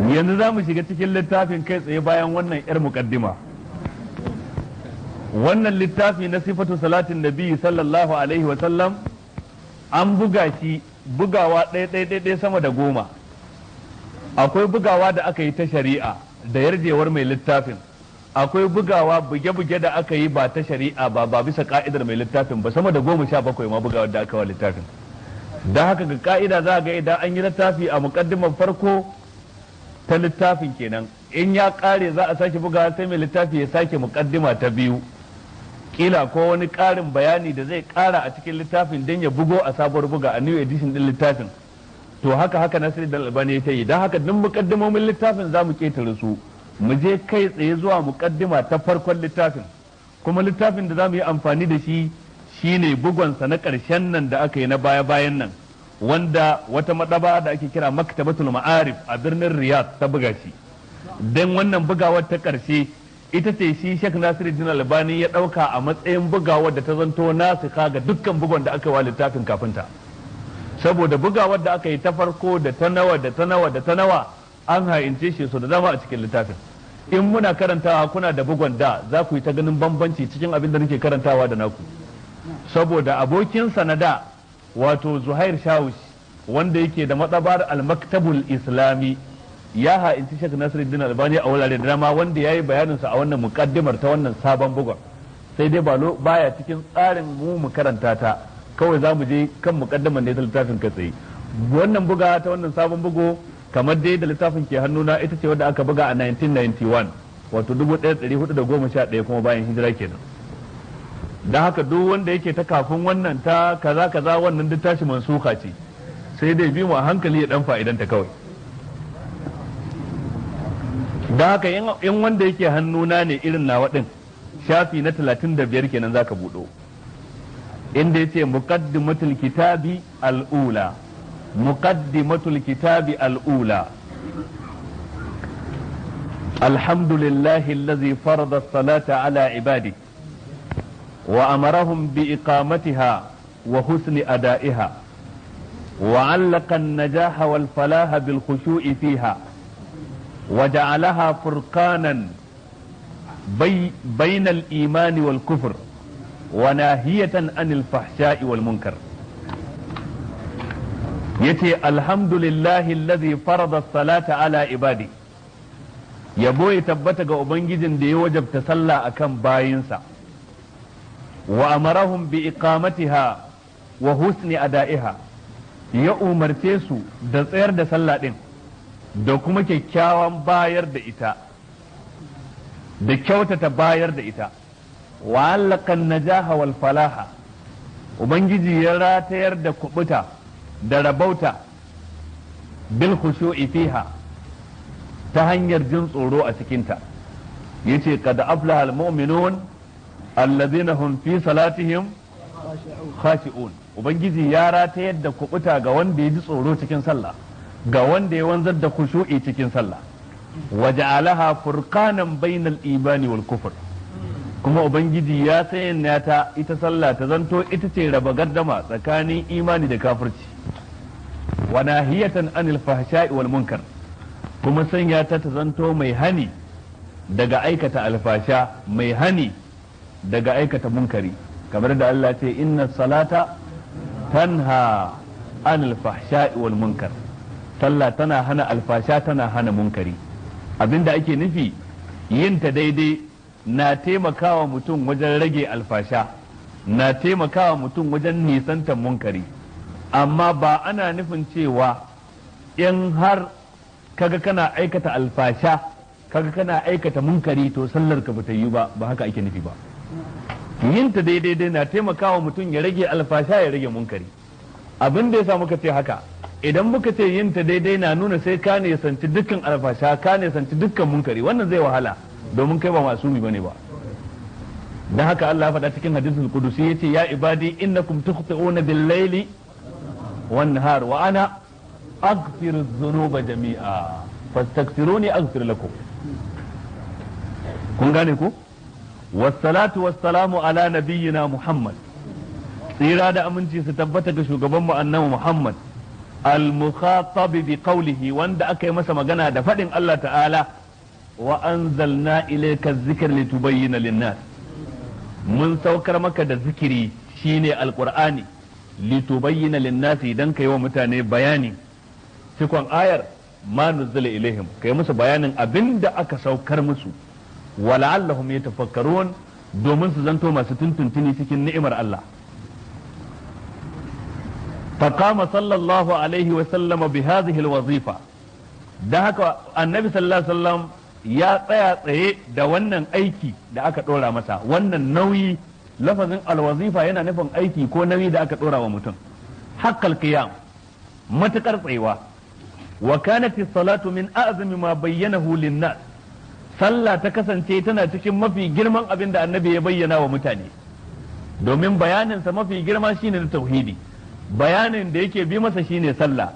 Yanzu za mu shiga cikin littafin kai tsaye bayan wannan 'yar muƙaddima. Wannan littafi na sifatu salatin nabi sallallahu alaihi wasallam an buga shi bugawa ɗaya ɗaya ɗaya sama da 10. Akwai bugawa da aka yi ta shari'a da yarjewar mai littafin, akwai bugawa buge-buge da aka yi ba ta shari'a ba, ba bisa ka'idar mai littafin ba, sama da 17 ma bugawa da aka wa littafin. Don haka ga ka'ida za ga idan an yi littafi a muƙaddimar farko ta littafin kenan, in ya kare za a sake bugawa, sai mai littafi ya sake muƙaddima ta biyu, kila ko wani ƙarin bayani da zai ƙara a cikin littafin don ya bugo a sabuwar buga a new edition din littafin. To haka haka Nasiruddin Albani ya yi. Don haka duk muƙaddimomin littafin za mu ketare su, mu je kai tsaye zuwa muƙaddima ta farkon littafin. Kuma littafin da za mu yi amfani da shi shine bugonsa na ƙarshen nan da aka yi na baya-bayan nan, wanda wata madaba da ake kira Maktabatul Ma'arif a birnin Riyadh ta buga shi. Dan wannan bugawar ta ƙarshe ita ce shi Sheikh Nasiruddin Albani ya ɗauka a matsayin bugawar da ta zanto nasika ga dukkan bugon da aka yi wa littafin kafinta. Saboda bugawar da aka yi ta farko da ta nawa da ta nawa da ta nawa an ha'ince shi so da dama a cikin littafin. In muna karantawa kuna da bugon da za ku yi ta ganin bambanci cikin abin da nake karantawa da naku. Saboda abokinsa na da, wato Zuhair Shawush, wanda yake da matsabar al-Maktabul Islami, ya ha'inci Sheikh Nasiruddin Albani a wurare da dama, wanda yayi bayanin sa a wannan muqaddimar ta wannan sabon bugon. Sai dai baya cikin tsarin mu mu karanta ta, kawai za mu je kan muqaddimar ne ta littafin kai tsaye. Wannan buga ta wannan sabon bugo kamar dai da littafin ke hannuna ita ce wadda aka buga a 1991, wato 1411 kuma bayan hijira kenan. Don haka duk wanda yake ta kafin wannan ta kaza kaza wannan duk tashi mansuka ce, sai dai bi mu a hankali ya dan fa'idanta kawai. Don haka in wanda yake hannuna ne irin nawa din, shafi na 35 kenan zaka budo, inda yace muqaddimatul kitabi al-ula. Muqaddimatul kitabi al-ula. Alhamdulillahi allazi farada as-salata ala ibadihi wa amarahum bi iqamatiha wa husni ada'iha wa 'allaqa an-najaha wal falaha bil khushu'i fiha wa ja'alaha furqanan bayna al-iman wal kufr wa nahiyatan 'anil fahsha'i wal munkar. Yace alhamdulillahi allazi farada as-salata ala ibadi, yabo ya tabbata ga ubangijin da ya wajabta sallah akan bayinsa, wa amarahum bi iqamatiha wa husni ada'iha, ya umarce su da tsayar da sallah din da kuma kyakkyawan bayar da ita da kyautata bayar da ita. Wa allaka an-najaha wal falaha, ubangiji ya ratayar da kubuta da rabauta bil khushu'i fiha, ta hanyar jin tsoro a cikinta. Yace qad aflaha al mu'minun alladhina hum fi salatihim khashi'un. Ubangiji ya ratayar da kubuta ga wanda ya ji tsoro cikin sallah, ga wanda ya wanzar da khushu'i cikin sallah. Waja'alaha furqanan bainal imani wal kufr, kuma ubangiji ya sanya ta ita sallah ta zanto ita ce raba gardama tsakanin imani da kafirci. Wa nahiyatan anil fahsha'i wal munkar, kuma sanya ta ta zanto mai hani daga aikata alfasha, mai hani daga aikata munkari, kamar da Allah ce inna salata Tanha anil fahsha'i wal munkar. Sallah tana hana alfasha, tana hana munkari. Abinda ake nufi, yin ta daidai na taimakawa mutum wajen rage alfasha, na taimakawa mutum wajen nisantar munkari. Amma ba ana nufin cewa in har kaga kana aikata alfasha, kaga kana aikata munkari, to sallar ka bata yi ba. Ba haka ake nufi ba. Yin ta daidai dai na taimakawa mutum ya rage alfasha, ya rage munkari. Abin da yasa muka ce haka, idan muka ce yin ta daidai na nuna sai ka nisanci dukkan alfasha, ka nisanci dukkan munkari, wannan zai wahala, domin kai ba masumi bane ba. Dan haka Allah ya faɗa cikin hadisul qudusi, yace: "Ya ibadi, innakum tukhti'una bil laili wan nahar wa ana aghfiru dhunuba jami'a, fastaghfiruni aghfir lakum." Kun gane ko? Wassalatu wassalamu ala nabiyyina Muhammad. Tsira da aminci su tabbata ga shugaban mu annabi Muhammad, al-mukhatab bi qawlihi, wanda aka yi masa magana da faɗin Allah ta'ala: "Wa anzalna ilayka dhikra litubayyana lin-nas." Mun saukar maka da zikiri, shine alqur'ani, litubayyana lin-nas, dan kai wa mutane bayani. Cikon ayar: ma nuzila ilaihim, kai musu bayanin abinda aka saukar musu, wala'allahum yatafakkarun, domin su zanto masu tuntuntuni cikin ni'imar Allah. فقام صلى الله عليه وسلم بهذه الوظيفة. Da haka annabi sallallahu alaihi wasallam ya tsaya tsaye da wannan aiki da aka dora masa, wannan nauyi. Lafazin alwazifa yana nufin aiki ko nauyi da aka dora wa mutum. Haqqal qiyam, matukar tsayuwa. Wa kanat salatu min a'zami ma bayyanahu lin-nas. Sallah ta kasance tana cikin mafi girman abin da annabi ya bayyana wa mutane, domin bayaninsa mafi girma shine na tauhidi, bayanin da yake bi masa shine sallah.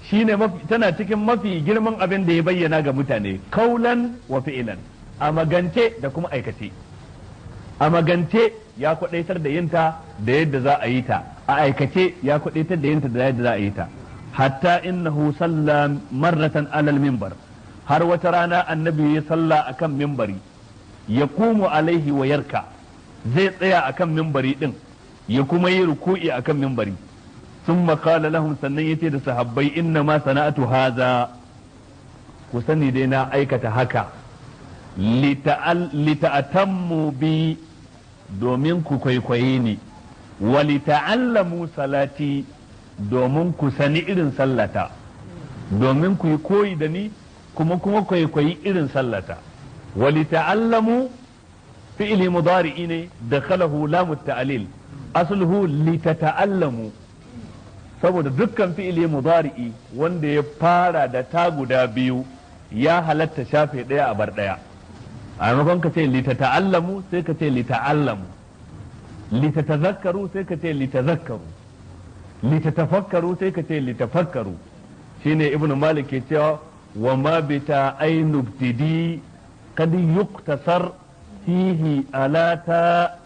Shine tana cikin mafi girman abin da ya bayyana ga mutane, kaulan wa fi'ilan, a magance da kuma aikace. A magance ya kwadaitar da yinta da yadda za a yi ta, a aikace ya kwadaitar da yinta da yadda za a yi ta. Hatta innahu salla marratan alal minbar, har wata rana annabi ya salla akan minbari, ya kumu alaihi wa yarka, zai tsaya akan minbari din ya kuma yi ruku'i akan minbari. ثم قال لهم, sannan yace da sahabbai: "Inna ma sana'atu haza, ku sani dai na aikata haka, lita'atammu bi, domin ku kwaikwaye ni, wa lita'allamu salati, domin ku sani irin sallata, domin ku yi koyi da ni kuma kwaikwayi irin sallata." Wa lita'allamu fi'li mudari'i ne, dakhalahu lamu ta'lil, asluhu litata'allamu, saboda dukkan fi'ili mudari'i wanda ya fara da ta guda biyu ya halatta shafe ɗaya a bar ɗaya. A maimakon ka ce litata'allamu, sai ka ce lita'allamu. Litatazakkaru, sai ka ce litazakkaru. Litatafakkaru, sai ka ce litafakkaru. Shine Ibn Malik ke cewa: "Wa ma bita ainubtidi kad yuktasar fihi alata